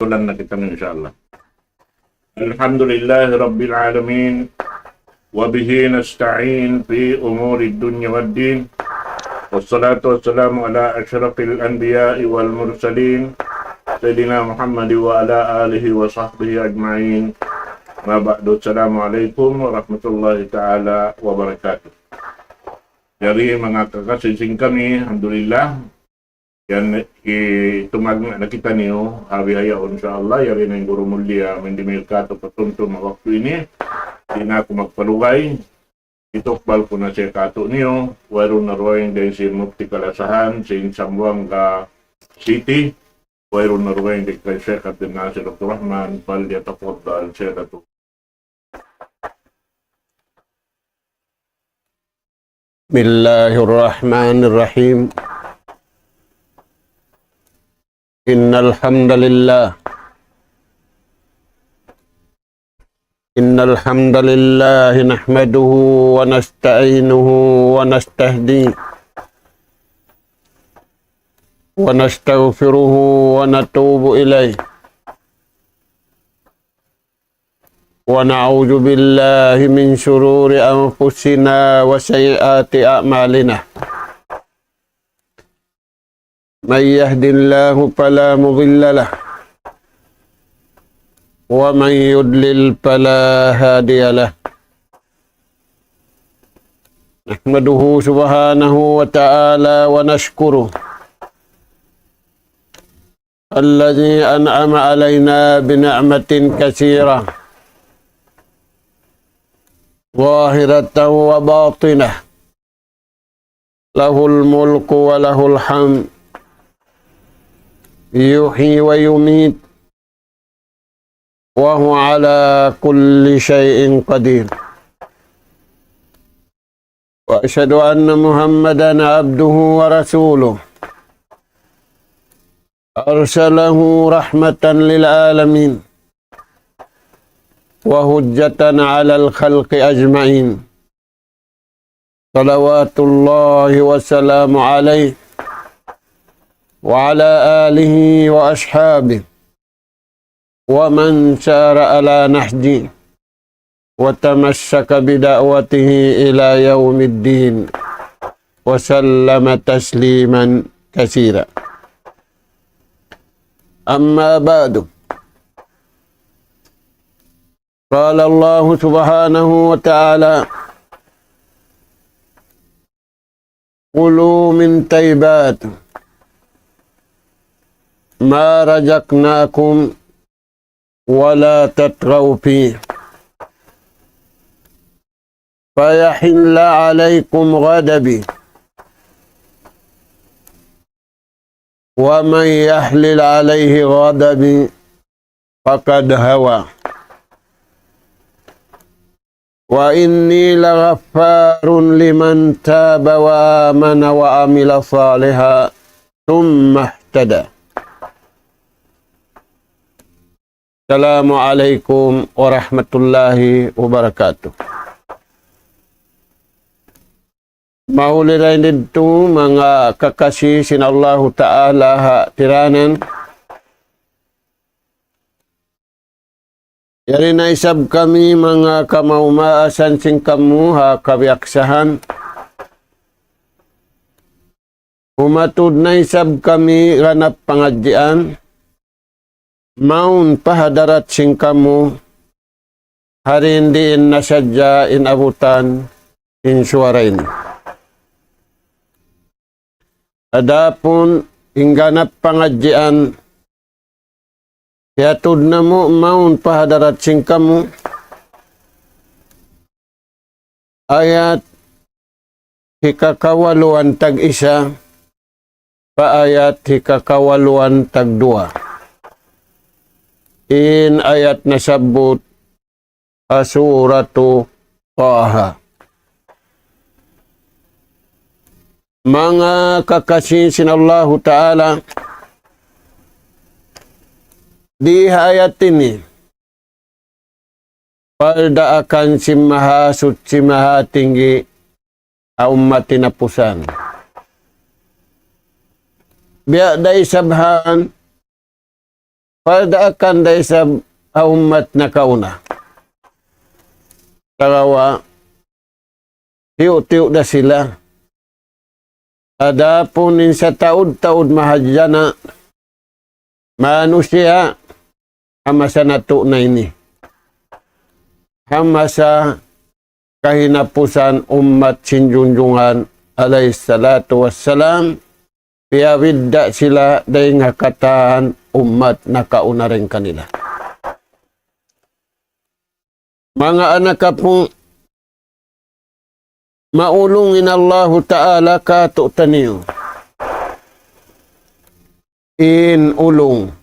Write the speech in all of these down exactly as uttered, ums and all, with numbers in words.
Tulan na kita, insya Allah. الحمد لله رب العالمين، وبه نستعين في أمور الدنيا والدين، والصلاة والسلام على أشرف الأنبياء والمرسلين، سيدنا محمد وعلى آله وصحبه أجمعين. ما بعد، السلام عليكم ورحمة الله تعالى وبركاته. Jari, manga kakasi sin kami, alhamdulillah, yan, i-, tumagna' na kitaniyu, ha bihaun, insya Allah, yari na in guru mulia, mindimil katu' patumtum ha waktu ini, di' na aku magpalugay, itukbal ku na siya katu'niyu, wayruun na dugaing dayn sin Mufti Kalasahan, sin Zamboanga City, wayruun na dugaing dayn kan Sheikh Abdul Nasir Abdul Rahman, فليتفضل سيادته. بسم الله الرحمن الرحيم. إن الحمد لله، إن الحمد لله نحمده ونستعينه ونستهديه ونستغفره ونتوب إليه، ونعوذ بالله من شرور أنفسنا وسيئات أعمالنا. من يهد الله فلا مضل له، ومن يضلل فلا هادي له. نحمده سبحانه وتعالى ونشكره الذي أنعم علينا بنعمة كثيرة ظاهرة وباطنة، له الملك وله الحمد، يحيي ويميت، وهو على كل شيء قدير. وأشهد أن محمدا عبده ورسوله، أرسله رحمة للعالمين وحجة على الخلق أجمعين، صلوات الله وسلامه عليه وعلى آله وأصحابه ومن سار على نهجه وتمسك بدعوته إلى يوم الدين، وسلم تسليما كثيرا. أما بعد، قال الله سبحانه وتعالى: كلوا من طيبات ما رزقناكم ولا تطغوا فيه فيحل عليكم غضبي، ومن يحلل عليه غضبي فقد هوى، وإني لغفار لمن تاب وآمن وعمل صالحا ثم اهتدى. السلام عليكم ورحمة الله وبركاته. Mahuli dayn didtu manga kakasi sin Allahu Ta'ala ha tiranan. Yari na isab kami manga kamaas-maasan sin kamu ha kabiyaksahan. Umatud na isab kami ganap pangadjian. Mawn pa hadarat sin kamu, ha diin-diin na sadja in abutan in suwara ini. Adapun in ganap pangadjian, hiyatud namu' mawn pa hadarat sin kamu, ayat hikakawaluan tag-isa, pa ayat hikakawaluan tagduwa. In ayat nasabbut ha Suratu Taha. Manga kakasi sin Allahu Ta'ala, di ha ayat ini, pardaakan sin Mahasuchi Mahatinggi ha ummat hinapusan. Biya' da isab han, pardaakan da isab ha ummat nakauna. Sagawa', tiyu'-tiyu' da sila. Adapun in sataud-taud mahadjana' manusiya', ha masa natu' na ini. Ha masa kahinapusan ummat sin Junjungan alayhis salatu wassalam, piyabidda' sila dayn ha katan ummat nakauna dayn kanila. Manga anak apu', maulung in Allahu Ta'ala kātu'niyu. In ulung,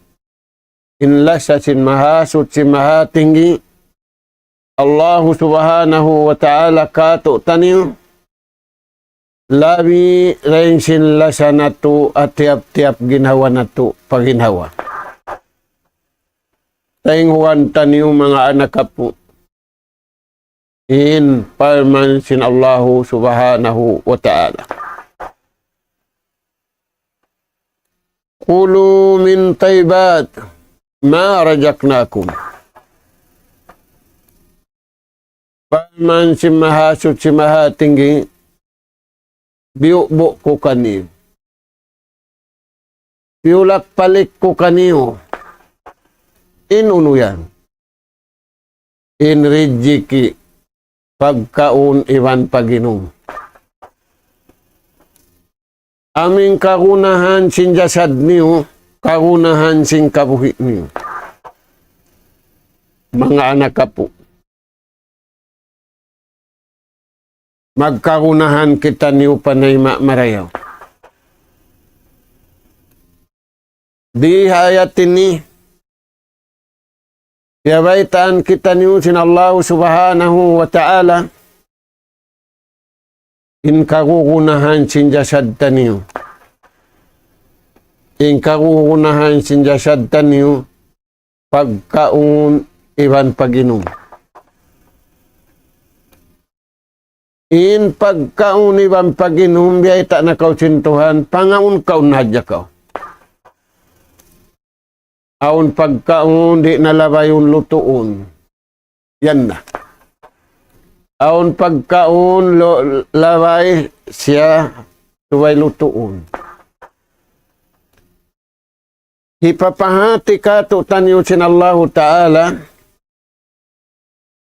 in lasa sin Mahasuchi Mahatinggi, Allahu Subhanahu wa Ta'ala kātu'niyu, labi dayn sin lasa natu' ha tiyap-tiyap ginhawa natu' pa ginhawa. Taynguan taniyu manga anak apu'. In parman sin Allahu Subhanahu wa Ta'ala. كلوا من طيبات ما رزقناكم. Parman sin Mahasuchi Mahatinggi, biyu'bu' ku kaniyu. Piyulak-palik ku kaniyu. In unu yan? In rijiki', pagkaun iban pag-inum. Amu in kagunahan sin jasad niyu, kagunahan sin kabuhi' niyu. Manga anak apu'. Magkagunahan kitaniyu panayma' marayaw. Di ha ayat ini, piyabaytaan kitaniyu sin Allahu Subhanahu wa Ta'ala, in kagunahan sin jasad taniyu. In kagunahan sin jasad taniyu, pagkaun iban pag-inum. In pagkaun iban pag-inum, biyayta' na kaw sin Tuhan, pangaun-kaun na hadja kaw. Awn pagkaun, di' na labayun lutuun. Yan na. Awn pagkaun, lo-, labay siya, subay lutuun. Hipapahati kātu'niyu sin Allahu Ta'ala,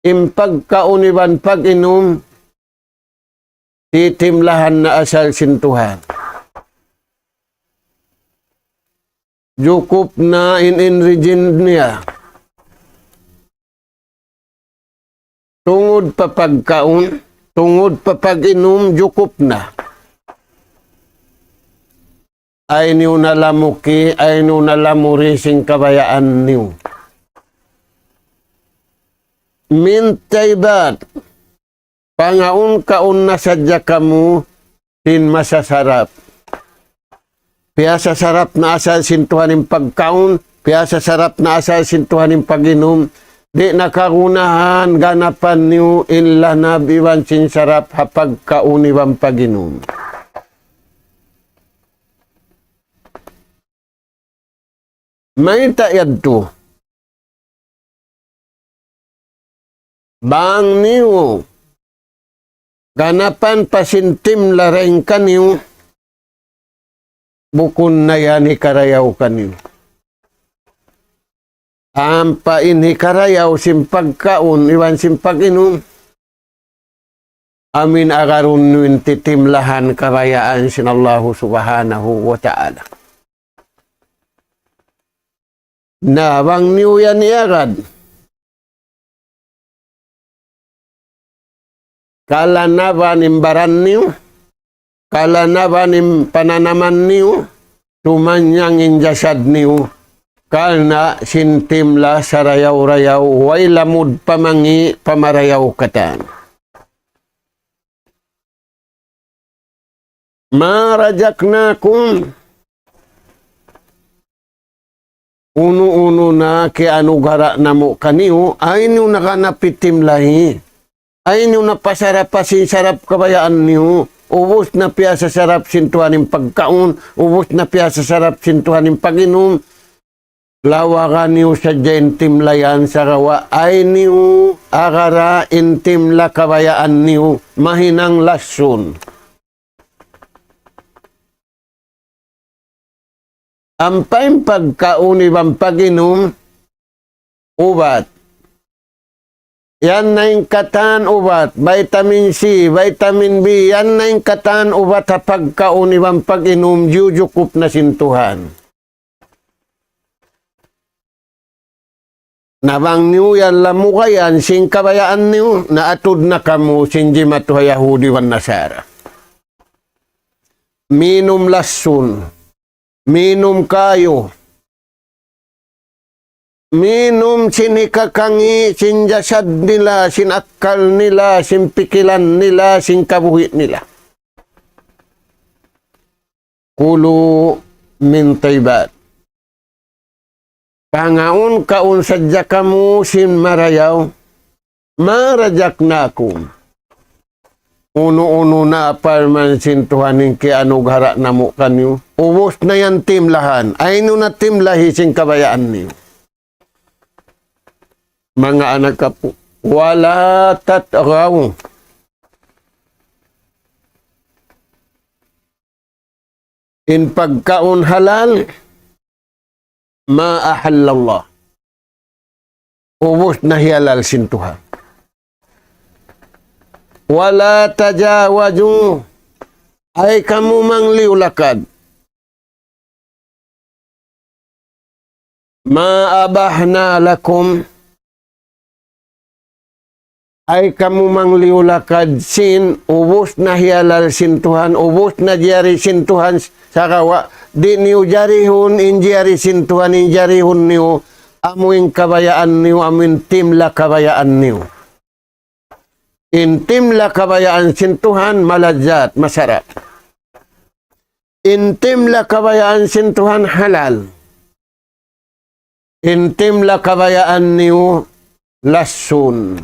in pagkaun iban pag-inum, titimlahan na asal sin Tuhan. Jukup na in, in rijin niya. Tungud pa pagkaun, tungud pa pag-inum, jukup na. Ayaw niyu na lamuki, ayaw niyu na lamuri sin kabayaan niyu. من طيبات, pangaun-kaun na sadja kamu sin masasarap. Piyasasarap na asal sin Tuhan in pagkaun, piyasasarap na asal sin Tuhan in pag-inum, di' na kagunahan ganapan niyu in lanab iban sin sarap ha pagkaun iban pag-inum. Mayta' yadtu? Bang niyu ganapan pa sin timla dayn kaniyu, bukun na yan hikarayaw kaniyu. Ampa in hikarayaw sin pagkaun iban sin pag-inum, amu in agarun niyu in titimlahan kabayaan sin Allahu Subhanahu wa Ta'ala. Na bang niyu yan iyagad, kalanaban in baran niyu, kalanaban in pananaman niyu, tumanyang in jasad niyu, karna' sin timla sarayaw-rayaw, way lamud pamangi' pamarayaw katan. ما رزقناكم. Unu-unu na kiyanugara' namu' kaniyu, ayaw niyu na ganap timlahi. Ayaw niyu na pasarapa sin sarap kabayaan niyu. Ubus na piyasasarap sin Tuhan in pagkaun, ubus na piyasasarap sin Tuhan in pag-inum. Lawaga niyu sadja in timla yan sagawa' ayaw niyu agara in timla kabayaan niyu mahinang lassun. Ampa in pagkaun iban pag-inum, ubat. Yan na in katan ubat, vitamin C, vitamin B, yan na in katan ubat ha pagkaun iban pag-inum, jujukup na sin Tuhan. Na bang niyu yan lamugayan sin kabayaan niyu, na atud na kamu sin jimatu ha Yahudi wan Nasara. Minum lassun, minum kayu, minum sin hikakangi' sin jasad nila, sin akkal nila, sin pikilan nila, sin kabuhi' nila. كلوا من طيبات. Pangaun-kaun sadja kamu sin marayaw, ما رزقناكم. Unu-unu na parman sin Tuhan in kiyanughara' namu' kaniyu. Ubus na yan timlahan. Ayaw niyu na timlahi sin kabayaan niyu. Manga anak apu'. ولا تطغوا. In pagkaun halal, ما أحل الله. Ubus na hiyalal sin Tuhan. ولا تجاوزوا. Ayaw kamu mangliyu-lakad. ما أحللنا لكم. Ayaw kamu mangliyu-lakad sin, ubus na hiyalal sin Tuhan, ubus na jari sin Tuhan, sagawa' di' niyu jarihun in jari sin Tuhan, in jarihun niyu, amu in kabayaan niyu, amu in timla kabayaan niyu. In timla kabayaan sin Tuhan, malazat, masarap. In timla kabayaan sin Tuhan, halal. In timla kabayaan niyu, lassun.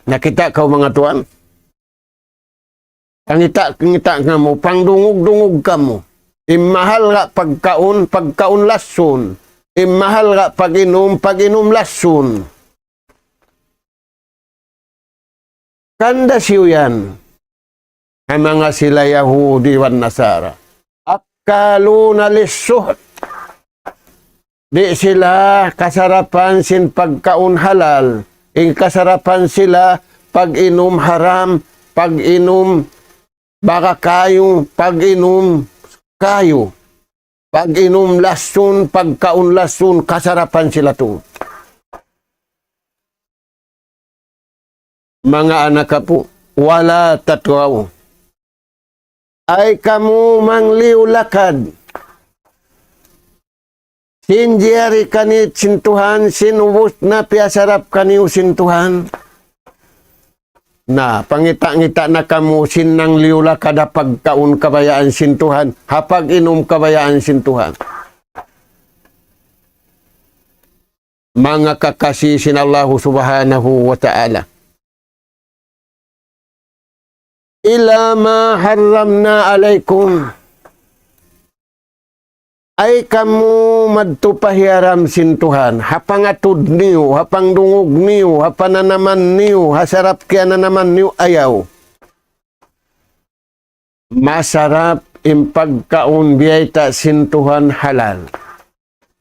Nakita' kaw manga tuwan? Pangita'-ngita' kamu, pangdungug-dungug kamu. In mahalga' pagkaun, pagkaun lassun. In mahalga' pag-inum, pag-inum lassun. Kanda siyu yan. Ha manga sila Yahudi wan Nasara. أكالون للسحت. Di' sila kasarapan sin pagkaun halal. In kasarapan sila pag-inum haram, pag-inum baga kayu, pag-inum kayu, pag-inum lassun, pagkaun lassun, kasarapan sila tuud. Manga anak apu', ولا تطغوا. Ayaw kamu mangliyu-lakad. Sin jari kanit sin Tuhan, sin ubus na piyasarap kaniyu sin Tuhan. Na, pangita'-ngita' na kamu sin nangliyu-lakad ha pagkaun kabayaan sin Tuhan, ha pag-inum kabayaan sin Tuhan. Manga kakasi sin Allahu Subhanahu wa Ta'ala. إلا ما حرمنا عليكم. Ayaw kamu madtu pa hiyaram sin Tuhan, ha pangatud niyu, ha pangdungug niyu, ha pananaman niyu, ha sarap kiyananaman niyu, ayaw. Masarap in pagkaun biyayta' sin Tuhan halal.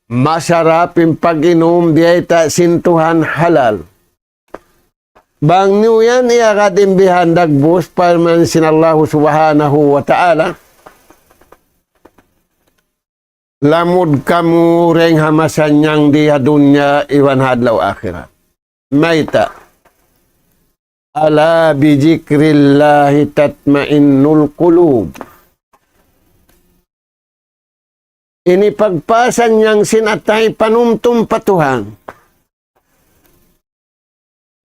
Masarap in pag-inum biyayta' sin Tuhan halal. Bang niyu yan iyagad in bihan dagbus, parman sin Allahu Subhanahu wa Ta'ala, lamud kamu dayng ha masannyang di ha dunya iban ha adlaw akhirat. Mayta'? ألا بذكر الله تطمئن القلوب. Ini pagpasannyang sin atay panumtum pa Tuhan.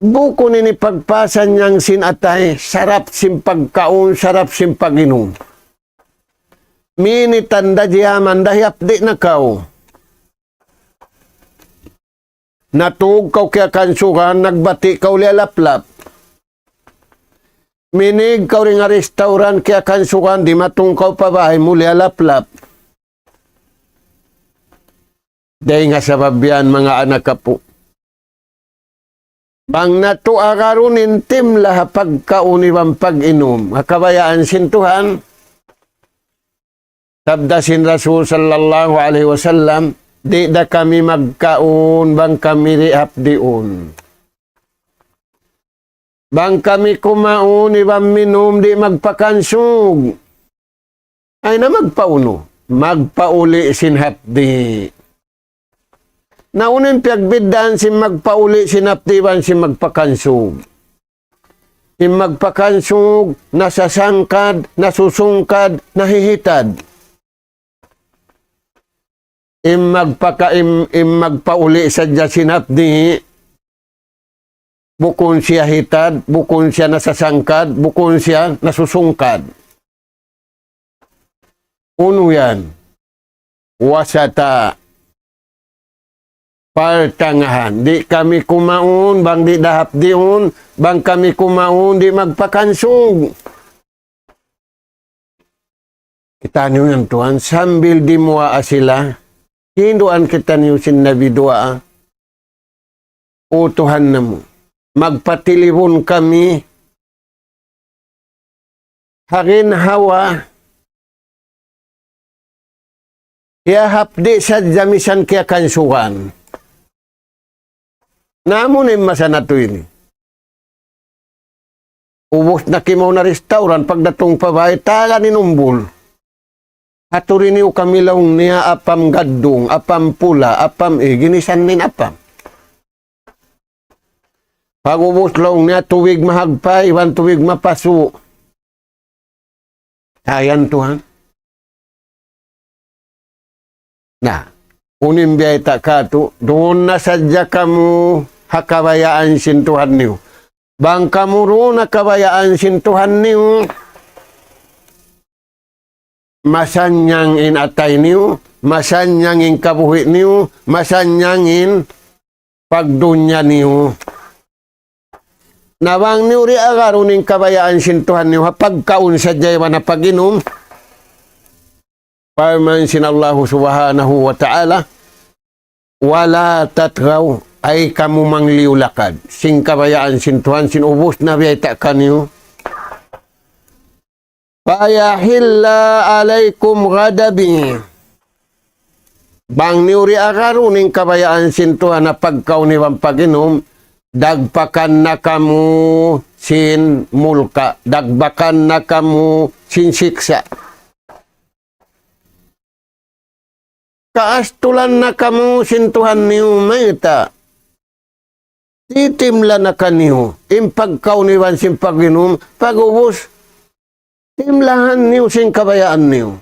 Bukun ini pagpasannyang sin atay, sarap sin pagkaun, sarap sin pag-inum. Mini tanda jiyaman da hiyapdi' na kaw. Natug kaw kiyakansugan, nagbati' kaw liyalaplap. Minīg kaw dayn ha restaurant kiyakansugan, dimatung kaw pa bāy mu liyalaplap. Dayn ha sabab yan, manga anak apu'. Bang natu' agarun in timlah ha pagkaun iban pag-inum, ha kabayaan sin Tuhan, sabda sin Rasul sallallahu alayhi wasallam, di' da kami magkaun bang kami di' hapdiun. Bang kami kumaun iban minum di' magpakansug. Ay na magpaunu, magpauli' sin hapdi'. Na unu in piyagbiddaan sin magpauli' sin hapdi' iban sin magpakansug? In magpakansug, nasasangkad, nasusungkad, nahihitad. In magpaka-, in, in magpauli' sadja sin hapdi', bukun siya hitad, bukun siya nasasangkad, bukun siya nasusungkad. Unu yan? Wasata. Partangahan. Di' kami kumaun, bang di' da hapdiun, bang kami kumaun, di' magpakansug. Kitaniyu yan, tuwan, sambil dimuwaa sila, hinduan kitaniyu sin Nabi duwaa, "O Tuhan namu', magpatilibun kami ha ginhawa, hiyahapdi' sadja misan kiyakansugan." Na amu na in masa natu' ini. Ubus na kimaun ha restaurant, pagdatung pa bay, tagan in umbul. "Haturi niyu kami," laung niya, "apam gaddung, apam pula, apam, eh, ginisan in apam." Pag'ubus laung niya, "Tubig mahagpa', iban tubig mapasu'." Ayan, tuwan. Na, unu in biyayta' katu', duun na sadja kamu ha kabayaan sin Tuhan niyu. Bang kamu duun ha kabayaan sin Tuhan niyu, masannyang in atay niyu, masannyang in kabuhi' niyu, masannyang in pagdunya niyu. Na bang niyu di' agarun in kabayaan sin Tuhan niyu ha pagkaun sadja iban ha pag-inum, parman sin Allahu Subhanahu wa Ta'ala, "Wala tatghaw," ay kamu mangliyu-lakad sin kabayaan sin Tuhan, sin ubus na biyayta' kaniyu. "Fayahilla alaykum ghadabi." Bang niyu di' agarun in kabayaan sin Tuhan ha pagkaun iban pag-inum, dagpakan na kamu sin mulka', dagpakan na kamu sin siksa'. Kaastulan na kamu sin Tuhan niyu mayta'. Titimla na kaniyu in pagkaun iban sin pag-inum, pag'ubus timlahan niyu sin kabayaan niyu.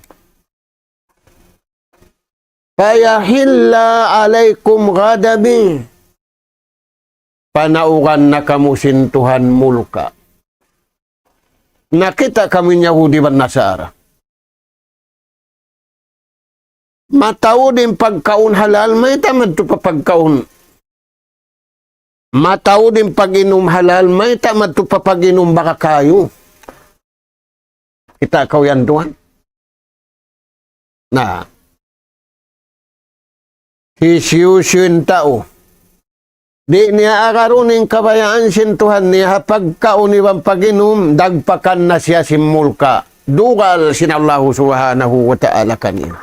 "Fayahilla alaykum ghadabi." Panaugan na kamu sin Tuhan mulka'. Nakita' kamu in Yahudi iban Nasara. Mataud in pagkaun halal, mayta' madtu pa pagkaun. Mataud in pag-inum halal, mayta' madtu pa pag-inum baga kayu. Kita' kaw yan, tuwan. Na. Hisiyu-siyu in tau di' niya agarun in kabayaan sin Tuhan niya ha pagkaun iban pag-inum, dagpakan na siya sin mulka'. Dugal sin Allahu Subhanahu wa Ta'ala kaniya.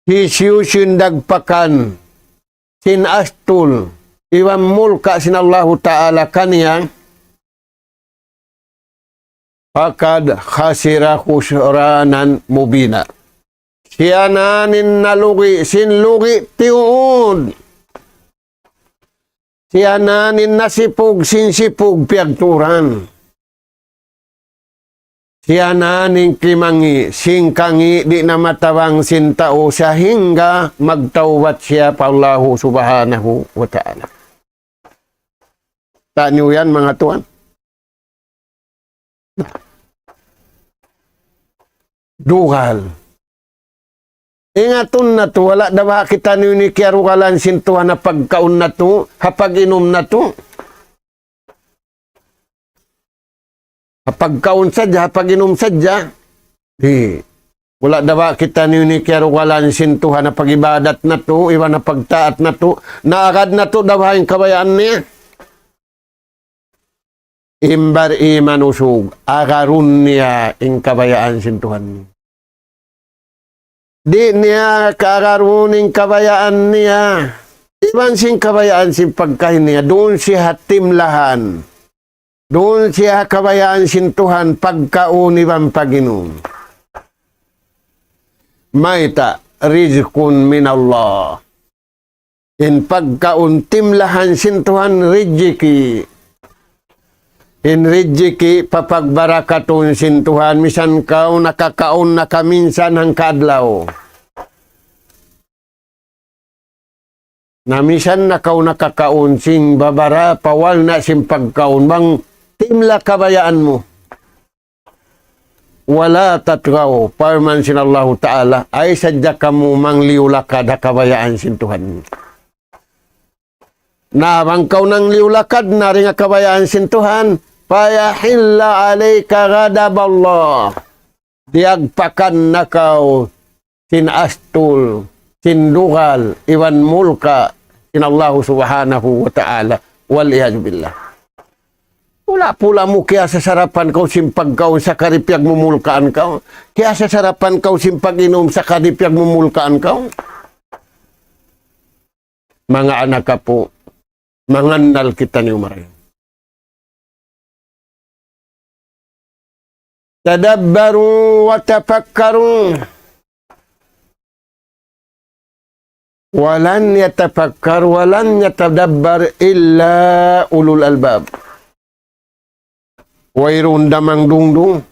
Hisiyu-siyu in dagpakan sin astul iban mulka' sin Allahu Ta'ala kaniya, فقد خسر خسرانا مبينا. Siya na in nalugi' sin lugi' tiyuud. Siya na in nasipug sin sipug piyagturan. Siya na in kimangi' sin kangi' di' na matabang sin tau sahingga magtawbat siya pa Allahu Subhanahu wa Ta'ala. Kita' niyu yan, manga tuwan. Dugal. Ingatun natu', wala' da ba kitaniyu ini kiyarugalan sin Tuhan ha pagkaun natu', ha pag-inum natu'. Ha pagkaun sadja, ha pag-inum sadja. Di'. Wala' da ba kitaniyu ini kiyarugalan sin Tuhan ha pag-ibadat natu', iban ha pagtaat natu', naagad natu' da ba in kabayaan niya? In bariman usug, agarun niya in kabayaan sin Tuhan niya. Di' niya kaagarun in kabayaan niya. Iban sin kabayaan sin pagkahi niya, duun siya ha timlahan. Duun siya ha kabayaan sin Tuhan, pagkaun iban pag-inum. Mayta', رزق من الله. In pagkaun timlahan sin Tuhan, rijiki. In rijiki, papagbarakatun sin Tuhan, misan kaw nakakaun na kaminsan hangka adlaw. Na misan na kaw nakakaun sin babara, pawal na sin pagkaun, bang timla kabayaan mu. ولا تطغوا, parman sin Allahu Ta'ala, ayaw sadja kamu mangliyulakad ha kabayaan sin Tuhan. Na bang kaw nangliyulakad na dayn ha kabayaan sin Tuhan, فيحل عليك غضب الله. Diyagpakan na kaw sin astul, sin dugal, iban mulka' sin Allahu Subhanahu wa Ta'ala. والعياذ بالله. Pula-pula mu kiyasasarapan kaw sin pagkaun sakali piyagmumulkaan kaw. Kiyasasarapan kaw sin pag-inum sakali piyagmumulkaan kaw. Manga anak apu', mangannal kitaniyu marayaw. تدبروا وتفكروا. ولن يتفكر ولن يتدبر إلا أولو الألباب. Wayruun da mangdungdung,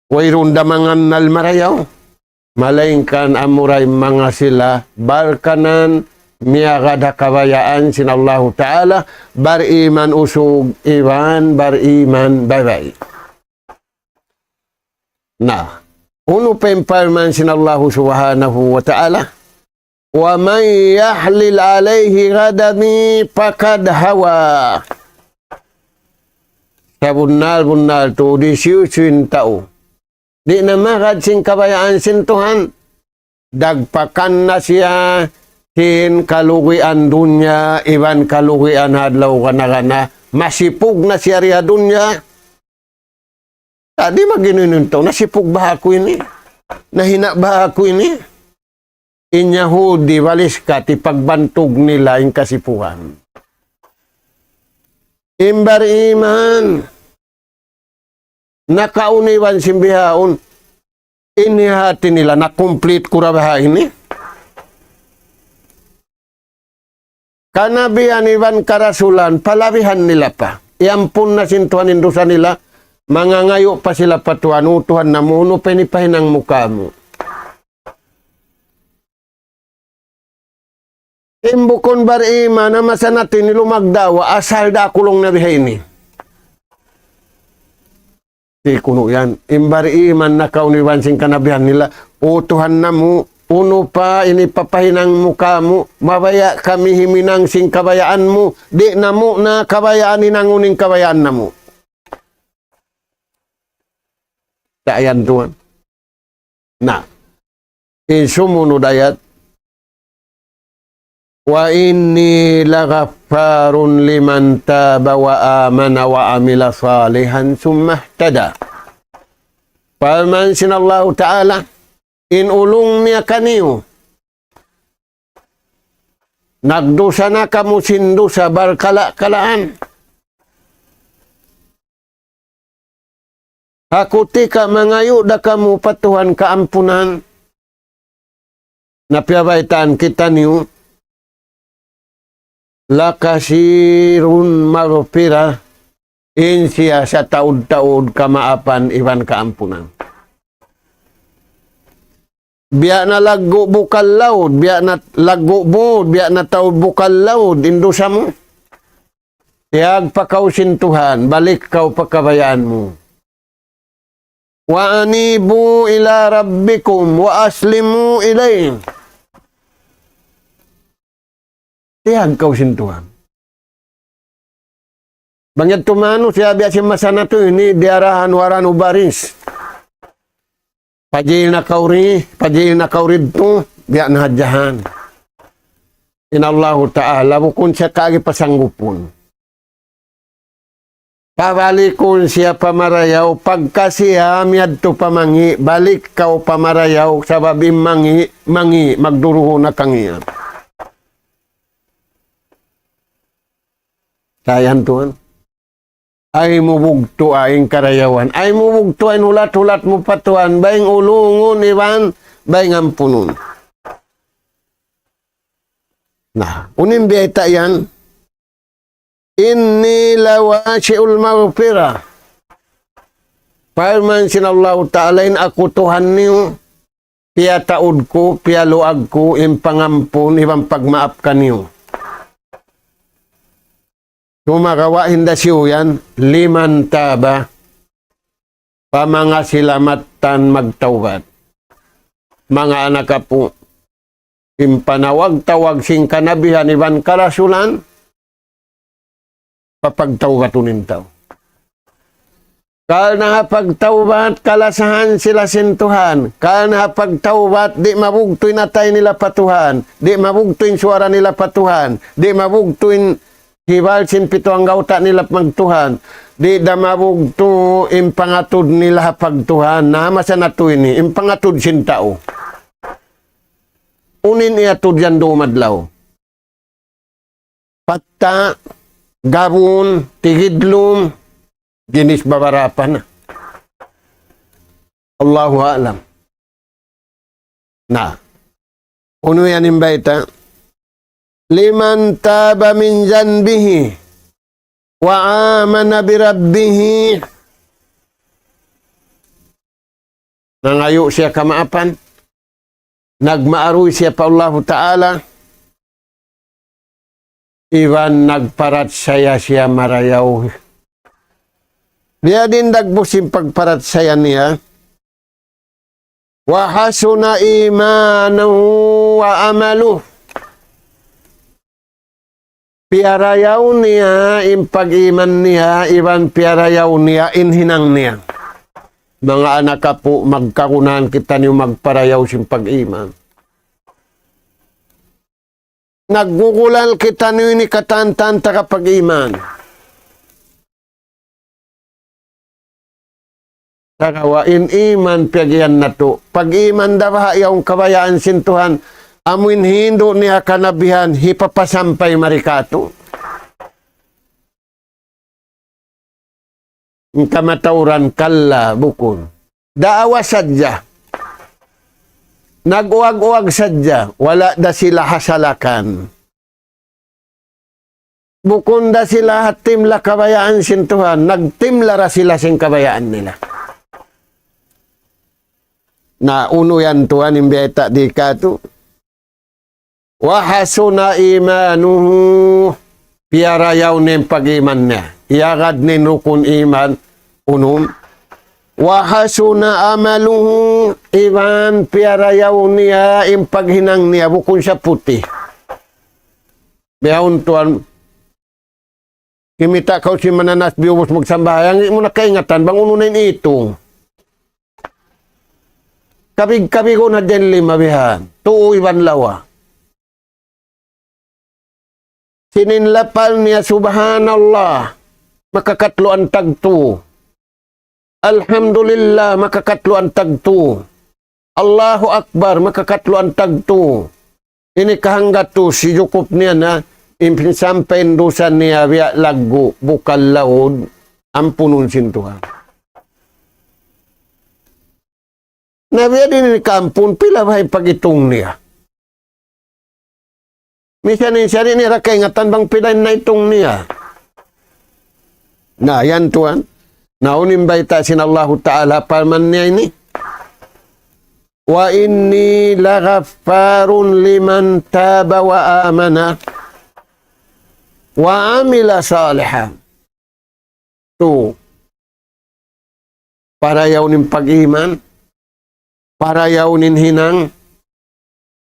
wayruun da mangannal marayaw, malaingkan amura in manga sila barkanan miyagad ha kabayaan sin Allahu Ta'ala, bariman usug iban bariman babai. Na, unu pa in parman sin Allahu Subhanahu wa Ta'ala, ومن يحلل عليه غضبي فقد هوى. Sabunnal-bunnal tuud hisiyu-siyu in tau di' na magad sin kabayaan sin Tuhan, dagpakan na siya sin kalugian dunya iban kalugian adlaw gana-gana, masipug na siya di ha dunya. Di' mag-inu-inu in tau, nasipug baha' aku ini? Nahina' baha' aku ini? In Yahudi, baliska' ti pagbantug nila in kasipugan. In bariman, nakaun iban sin bihaun, in hati nila, na-complete ku ra baha' ini? Kanabihan iban karasulan, palabihan nila pa. Iyampun na sin Tuhan in dusa nila, mangangayu' pa sila pa Tuhan, "O Tuhan namu', unu pa in hipahinang mu kāmu'?" In bukun bariman, na masa natu' ini lumagda' wa, asal da aku laung na biha ini. Di' kunu' yan. In bariman nakaun iban sin kanabihan nila, "O Tuhan namu', unu pa in hipapahinang mu kāmu', mabaya' kami himinang sin kabayaan mu, di' namu' na kabayaan hinangun in kabayaan namu'." Sa' yan tuwan. Na, in sumunud ayat, وإني لغفار لمن تاب وآمن وعمل صالحا ثم اهتدى. Parman sin Allahu Ta'ala, in ulung niya kaniyu, nagdusa na kamu sin dusa barkala'-kalaan. Ha kutika mangayu' da kamu pa Tuhan kaampunan. Na piyabaytaan kitaniyu, لكثير مغفرة, in siya sataud-taud kamaapan iban kaampunan. Biya' na laggu' bukal laud, biya' na laggu' bud, biya' na taud bukal laud, in dusa mu. Tiyag pa kaw sin Tuhan, balik kaw pa kabayaan mu. وأنيبوا إلى ربكم وأسلموا إليه. Tiyag kaw sin Tuhan. Bang yadtu manusiya' biya' sin masa natu' ini diyarahan waran ubaris. Pajil na kaw ri, pajil na kaw ridtu, biya' na hadjahan. In Allahu Ta'ala, bukun siya kaagi pasanggupun. Pabalikun siya pa marayaw, pagka siya miyadtu pa mangi', balik kaw pa marayaw, sabab in mangi', mangi', magduruhun na kangian. Sa' yan tuwan. Ay mu bugtu' in karayawan. Ay mu bugtu' in hulat-hulat mu pa Tuhan. Baying ulungun iban, baying ampunun. Na, unu in biyayta' yan. إني لواسع المغفرة. Parman sin Allahu Ta'ala in aku Tuhan niyu, piyataud ku, piyaluag ku, in pangampun, iban pagmaap kaniyu. Sumagawa' hinda siyu yan, لمن تاب. Pa manga sila mattan magtawbat. Manga anak apu', in panawag-tawag sin kanabihan iban karasulan, papagtawbatun in tau. Karna' ha pagtawbat, kalasahan sila sin Tuhan. Karna' ha pagtawbat, di' mabugtu' in atay nila pa Tuhan. Di' mabugtu' in suwara nila pa Tuhan. Di' mabugtu' in hibal sin pitu anggawta' nila magtuhan. Di' da mabugtu' in pangatud nila ha pagtuhan. Na, masa na tuud ini, in pangatud sin tau. Unu in iyatud yan dum adlaw? Patta', gabun, tigidlum, ginis babarapa na. Allahu a'lam. Na, unu yan in bayta'? لمن تاب من ذنبه وآمن بربه. Nangayu' siya kamaapan, nagmaaruy siya pa Allahu Ta'ala, iban nagparachaya siya marayaw. Biya' diin dagbus in pagparachaya niya. وحسن إيمانه وعمله. Piyarayaw niya in pag-iman niya, iban piyarayaw niya in hinang niya. Manga anak apu', magkagunahan kitaniyu magparayaw sin pag-iman. Naggugulal kitaniyu ini katan-katan taga pag-iman. Sagawa' in iman piyagiyan natu'. Pag-iman da baha' yaun kabayaan sin Tuhan. Amu in hindu' niya kanabihan, hipapasampay mari katu'. In kamatauran kalla bukun. Daawa sadja. Nag-uwag-uwag sadja. Wala' da sila hasalakan. Bukun da sila hatimla kabayaan sin Tuhan. Nagtimla ra sila sin kabayaan nila. Na unu yan Tuhan in biyayta' di katu'. وحسن إيمانه. Piyarayaw niya in pag-iman niya. Iyagad niya in rukun iman, unum. وحسن عمله. Iban piyarayaw niya in paghinang niya, bukun siya puti'. Bihaun tuwan, kimita' kaw sin mananasbih ubus magsambahayang, di' mu na kaingatan bang unu na in itung. Kabig-kabigun hadja in lima bihan. Tuu iban lawa. Sin in lapal niya, Subhanallah, makakatluan tagtu. Alhamdulillah, makakatluan tagtu. Allahu Akbar, makakatluan tagtu. Ini kahanggatus, sijukup niya na, in sampay in dusa niya, biya' laggu', bukal laud, ampunun sin Tuhan. Na biya' diin ini kaampun, pila baha' in pag-itung niya? Misan in siya di' niya ra kaingatan bang pila in naitung niya. Na, yan tuwan. Na, unu in bayta' sin Allahu Ta'ala, parman niya ini. وإني لغفار لمن تاب وآمن وعمل صالحا. Tu. Parayaw niya in pag-iman, parayaw niya in hinang,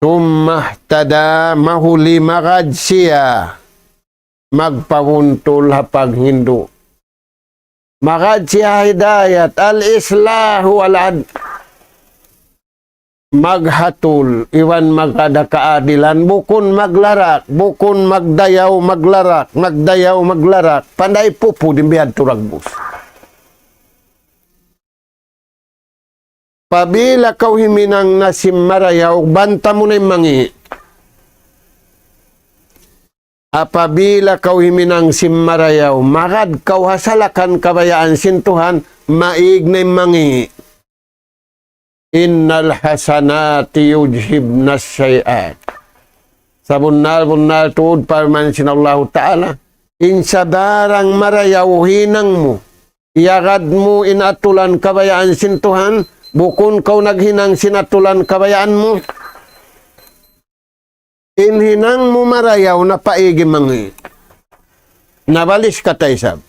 ثم اهتدى, mahuli magad siya, magpabuntul ha paghindu'. Magad siya hidayat, الإصلاح والعدل. maghatul, iban magkada kaadilan, bukun maglarak, bukun magdayaw maglarak, magdayaw maglarak, panday pupud in bihadtu dagbus. Apabila kaw himinang na sin marayaw, banta mu na in mangi'. Apabila kaw himinang sin marayaw, magad kaw ha salakan kabayaan sin Tuhan, maig na in mangi'. إن الحسنات يذهبن السيئات. Sabunnal-bunnal tuud parman sin Allahu Ta'ala, in sabarang marayaw hinang mu, iyagad mu in atulan kabayaan sin Tuhan, bukun kaw naghinang sin atulan kabayaan mu. In hinang mu marayaw, napaig in mangi'. Nabalis kata isab.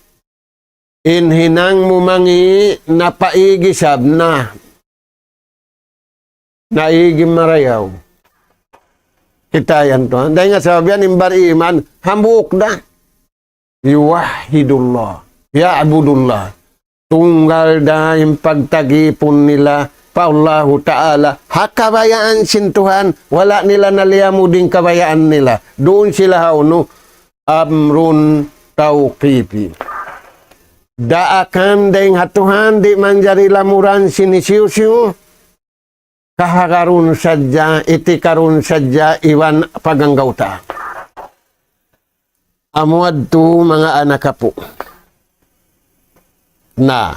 In hinang mu mangi', napaig isab na. Naig in marayaw. Kita' yan tuwan. Dayn ha sabab yan, in bariman, hambuuk da. يوحد الله، يعبد الله. Tunggal da in pagtagipun nila pa Allahu Ta'ala. Ha kabayaan sin Tuhan, wala' nila naliyamud in kabayaan nila. Duun sila ha unu, amrun tawqifi. Daakan dayn ha Tuhan, di' manjari lamuran sin hisiyu-siyu. Kahagarun sadja, itikarun sadja, iban paganggauta. Amu yadtu manga anak apu'. Na,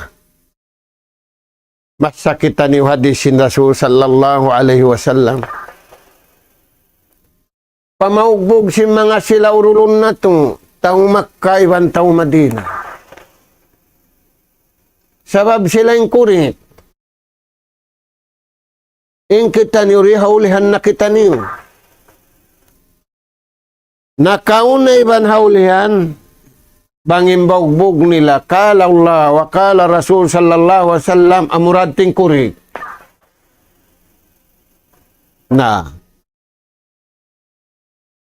masa kitaniyu hadis sin Rasul sallallahu alayhi wasallam. Pamaugbug sin manga sila urulun natu', tau Makkah iban tau Madinah. Sabab sila in kurik. In kitaniyu di' hawlihan na kitaniyu. Nakauna iban hawlihan, bang in baugbug nila, قال الله وقال الرسول صلى الله عليه وسلم, amura da in kurik. Na.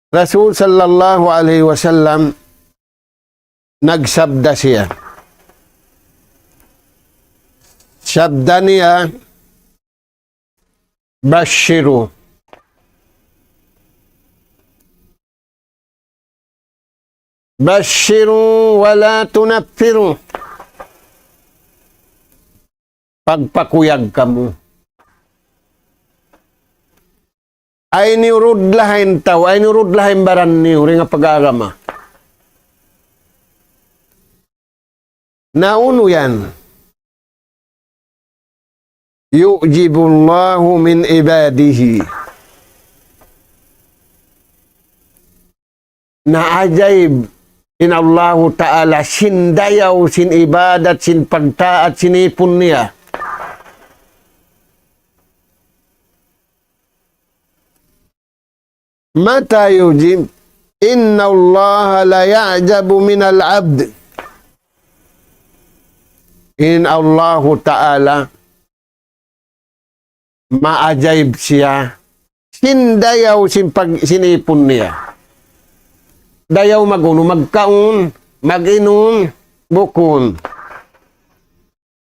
Rasul sallallahu alayhi wasallam nagsabda siya. Sabda niya, بشروا. بشروا ولا تنفروا. Pagpakuyag kamu. Ayaw niyu rudlaha in tau, ayaw niyu rudlaha in baran niyu, dayn ha pag-agama. Na unu yan? يعجب الله من عباده. Naajaib in Allahu Ta'ala sin dayaw, sin ibadat, sin pagtaat, sin ipun niya. متى يعجب؟ إن الله ليعجب من العبد. In Allahu Ta'ala maajaib siya sin dayaw sin pag-, sin ipun niya. Dayaw mag-unu, magkaun, mag-inum, bukun.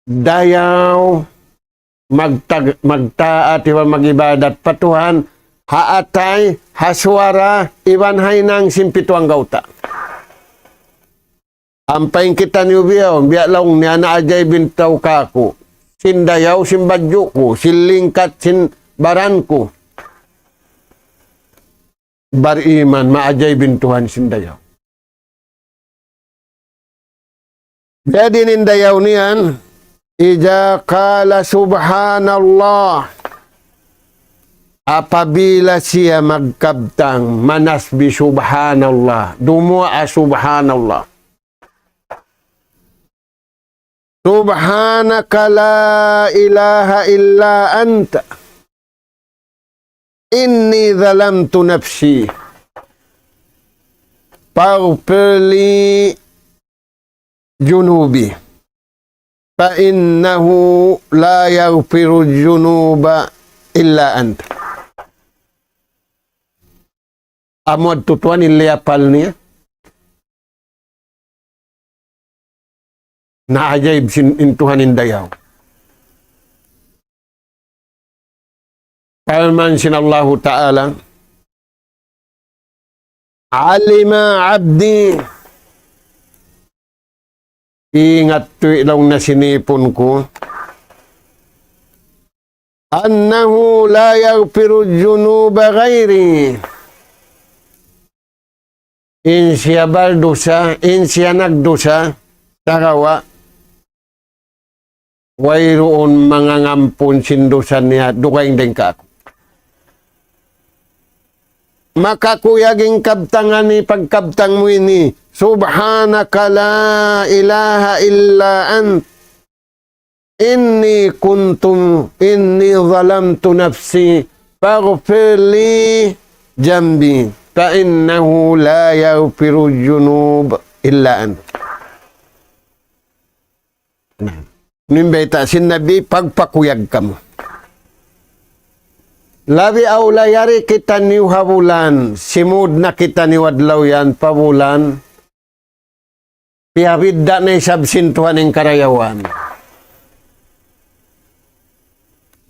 Dayaw magtag-, magtaat iban mag-ibadat pa Tuhan, ha atay, ha suwara, iban ha hinang sin pitu anggawta'. Ampa in kitaniyu bihaun, biya' laung niya, naajaib in tau kāku'. Sin dayaw, sin badju' ku, sin lingkat, sin baran ku. Bariman, maajaib in Tuhan sin dayaw. Biya' diin in dayaw niyan, إذا قال سبحان الله. Apabila siya magkabtang, manasbih subhanallah, dumuwaa subhanallah. سبحانك لا إله إلا أنت إني ظلمت نفسي فاغفر لي ذنوبي فإنه لا يغفر الذنوب إلا أنت. Amu yadtu tuwan in liyapal niya. Naajaib sin in Tuhan in dayaw. Parman sin Allahu Ta'ala, "Alima abdi," ingat tuwi' laung na sin ipun ku, "annahu la yaghfiru dhunuba ghairi." In siya bardusa, in siya nagdusa, sagawa' wayruun mangangampun sin dusa niya dugaing dayn kāku'. Makakuyag in kabtangan ini, pagkabtang mu ini, "Subhanaka la ilaha illa ant, inni kuntu, inni zalamtu nafsi, faghfir li dhanbi, fa innahu la yaghfiru dhunub illa ant." Na, in bayta' sin Nabi, pagpakuyag kamu. Labi awla yari kitaniyu ha bulan, simud na kitaniyu adlaw yan pa bulan, piyabidda' na isab sin Tuhan in karayawan.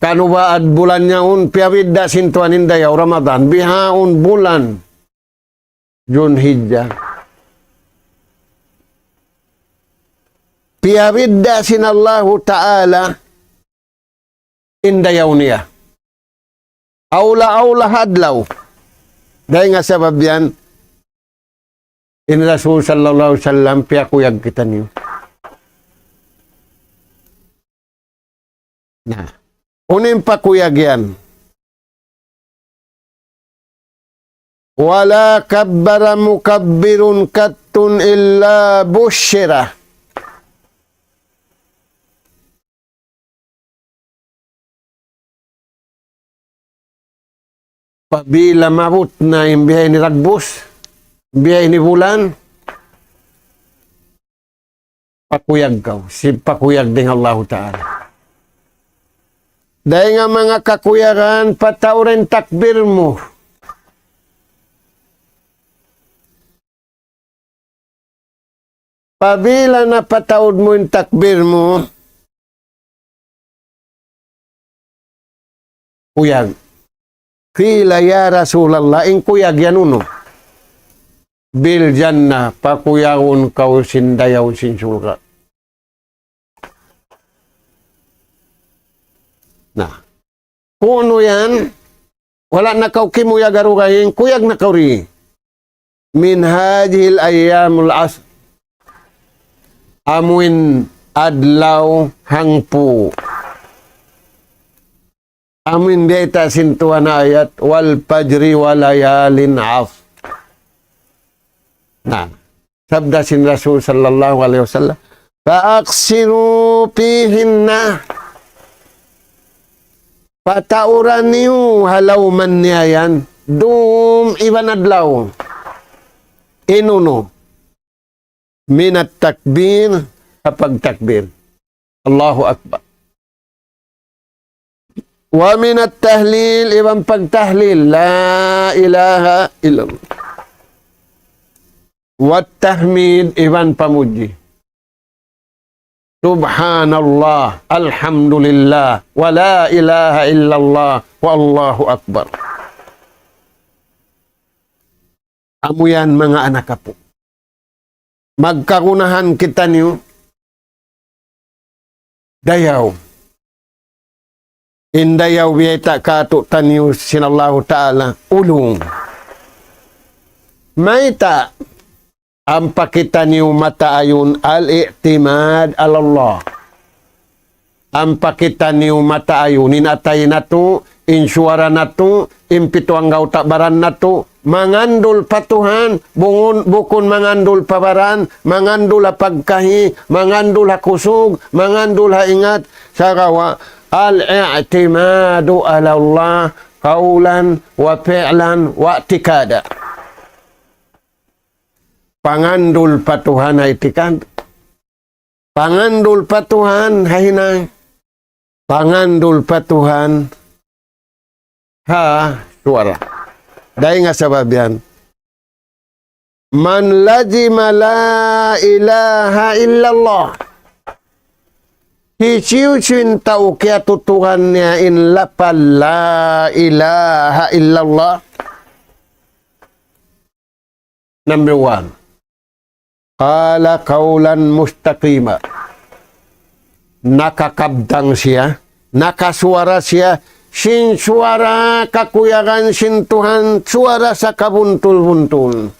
Kanubaad bulan yaun, piyabidda' sin Tuhan in dayaw Ramadan, bihaun bulan Dhul Hijjah. Piyabidda' sin Allahu Ta'ala in dayaw niya. Awla-awla ha adlaw. Dayn ha sabab yan, in Rasul sallallahu alayhi wasallam piyakuyag kitaniyu. Na, unu in pakuyag yan? ولا كبر مكبر قط إلا بشر. Apabila maabut na in bihaini dagbus, bihaini bulan, pakuyag kaw, sin pakuyag dayn ha Allahu Ta'ala. Dayn ha manga kakuyagan, pataud in takbir mu. Apabila napataud mu in takbir mu, kuyag. قيل يا رسول الله, in kuyag yan unu? بالجنة, pakuyagun kaw sin dayaw sin surga'. Na. Kunu' yan, wala' na kaw kimuyag ha dugaing, kuyag na kaw di. من هذه الأيام العشر. Amuin adlaw hangpu'. Amuin biyayta' sin Tuhan ayat, والفجر وليال عشر. Na, sabda sin Rasul sallallahu alayhi wasallam, فأكثروا فيهن. Patauran niyu ha lawm niya yan, dum iban adlaw. In unu? من التكبير, ha pagtakbir. Allahu Akbar. ومن التهليل, iban pagtahlil, لا إله إلا الله. والتحميد, iban pamudji. سبحان الله، الحمد لله، ولا إله إلا الله، والله أكبر. Amu yan manga anak apu'. Magkagunahan kitaniyu dayaw. In dayaw biyayta' kātu'niyu sin Allahu Ta'ala ulung. Mayta'? Ampa kitaniyu mataayun الاعتماد على الله. Ampa kitaniyu mataayun in atay natu', in suwara natu', in pitu anggawta' baran natu', mangandul pa Tuhan, bungun, bukun mangandul pa baran, mangandul ha pagkahi, mangandul ha kusug, mangandul ha ingat, sagawa' الاعتماد على الله قولا وفعلا واعتقادا. Pangandul pa Tuhan ha itikad. Pangandul pa Tuhan ha hinang. Pangandul pa Tuhan ha suwara. Dayn ha sabab yan, من لزم لا إله إلا الله. Hisiyu-siyu in tau kiyatuturan niya in lapal la ilaha illallah. Number one. قال قولا مستقيما. Nakakabtang siya, nakasuwara siya, sin suwara kakuyagan sin Tuhan, suwara sa kabuntul-buntul.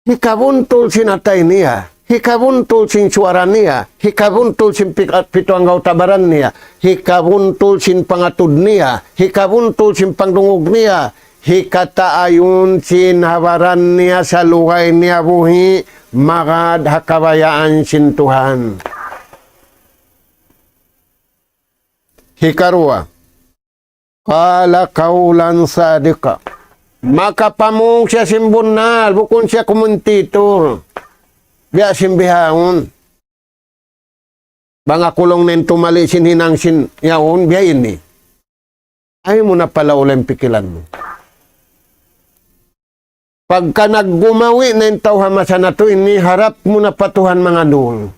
Hikabuntul sin atay niya, hikabuntul sin suwara niya, hikabuntul sin pik-, pitu anggawta' baran niya, hikabuntul sin pangatud niya, hikabuntul sin pangdungug niya, hikataayun sin ha baran niya salugay niya buhi', magad ha kabayaan sin Tuhan. Hikaruwa, قال قولا صادقا. Makapamung siya sin bunnal, bukun siya kumentitur. Biya' sin bihaun. Bang aku laung niya tumali sin hinang sin yaun, biya' ini. Ayaw mu na palaulayn pikilan mu. Pagka naggumawi na in tau ha masa natu' ini, harap mu na pa Tuhan mangandul.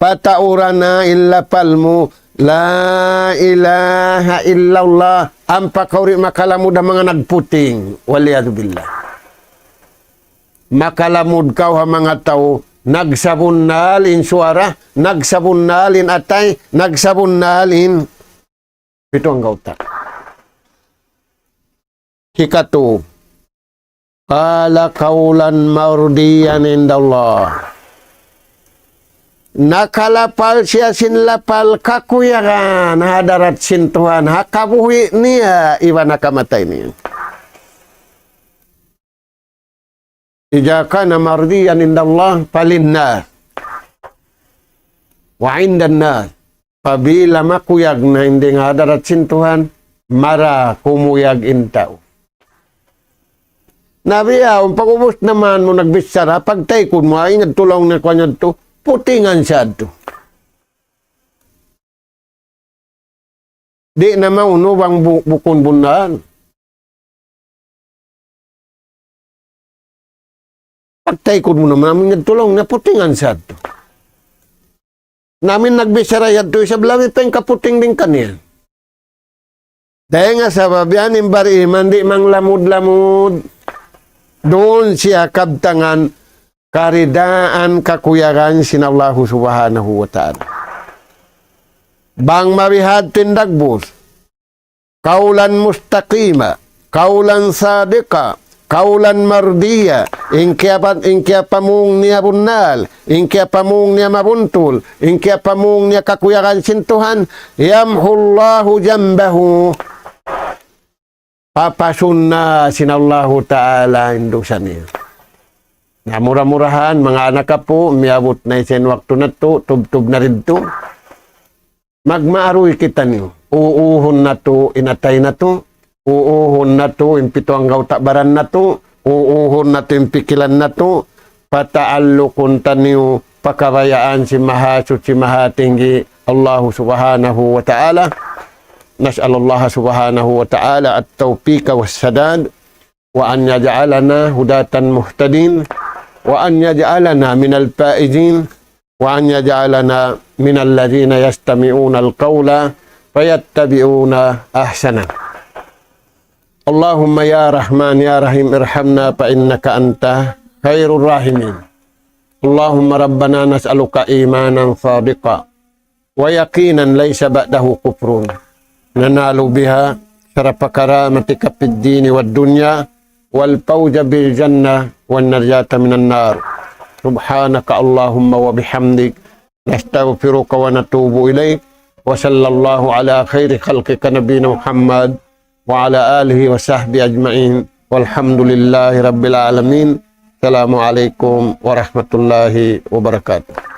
Patauran na in lapal mu, لا إله إلا الله, ampa kaw di' makalamud ha manga nagputing. والعياذ بالله. Makalamud kaw ha manga tau, nagsabunnal in suwara, nagsabunnal in atay, nagsabunnal in pitu anggawta'. Hikatu, قال قولا مرضيا عند الله. Nakalapal siya sin lapal kakuyagan ha hadarat sin Tuhan, ha kabuhi' niya, iban ha kamatay niya. إذا كان مرضيا عند الله فللناس وعند الناس. Apabila makuyag na in dayn ha hadarat sin Tuhan, mara kumuyag in tau. Na biya' yaun, pag'ubus naman mu nagbichara, pagtaykud mu, ay, ngadtu laung niya kuwan yadtu, putingan siya yadtu. Di' na maunu bang bu-, bukun bunnal. Pagtaykud mu naman, amu in ngadtu laung niya putingan siya yadtu. Na amu in nagbichara yadtu, isab labi pa in kaputing dayn kaniya. Dayn ha sabab yan in bariman di' manglamud-lamud. Duun siya kabtangan karidaan kakuyagan sin Allahu Subhanahu wa Ta'ala. Bang mabihadtu in dagbus, قولا مستقيما، قولا صادقا، قولا مرضيا, in kiyapa-, in kiyapamung niya bunnal, in kiyapamung niya mabuntul, in kiyapamung niya kakuyagan sin Tuhan, يمحو الله ذنبه. Papasun na sin Allahu Ta'ala in dusa niya. Na mura-murahan, manga anak apu', miyabut na isab in waktu natu', tubtub na didtu. Magmaaruy kitaniyu. Uuhun natu' in atay natu'. Uuhun natu' in pitu anggawta' baran natu'. Uuhun natu' in pikilan natu'. Pataallukun taniyu pa kabayaan sin Mahasuchi Mahatinggi, Allahu Subhanahu wa Ta'ala. نسأل الله سبحانه وتعالى التوفيق والسداد، وأن يجعلنا هداة مهتدين، وأن يجعلنا من الفائزين، وأن يجعلنا من الذين يستمعون القول فيتبعون أحسنه. اللهم يا رحمن يا رحيم ارحمنا فإنك أنت خير الراحمين. اللهم ربنا نسألك إيمانا صادقا ويقينا ليس بعده كفر ننال بها شرف كرامتك في الدين والدنيا والفوز بالجنة والنجاة من النار. سبحانك اللهم وبحمدك، نستغفرك ونتوب إليك. وصلى الله على خير خلقك نبينا محمد وعلى آله وصحبه أجمعين. والحمد لله رب العالمين. السلام عليكم ورحمة الله وبركاته.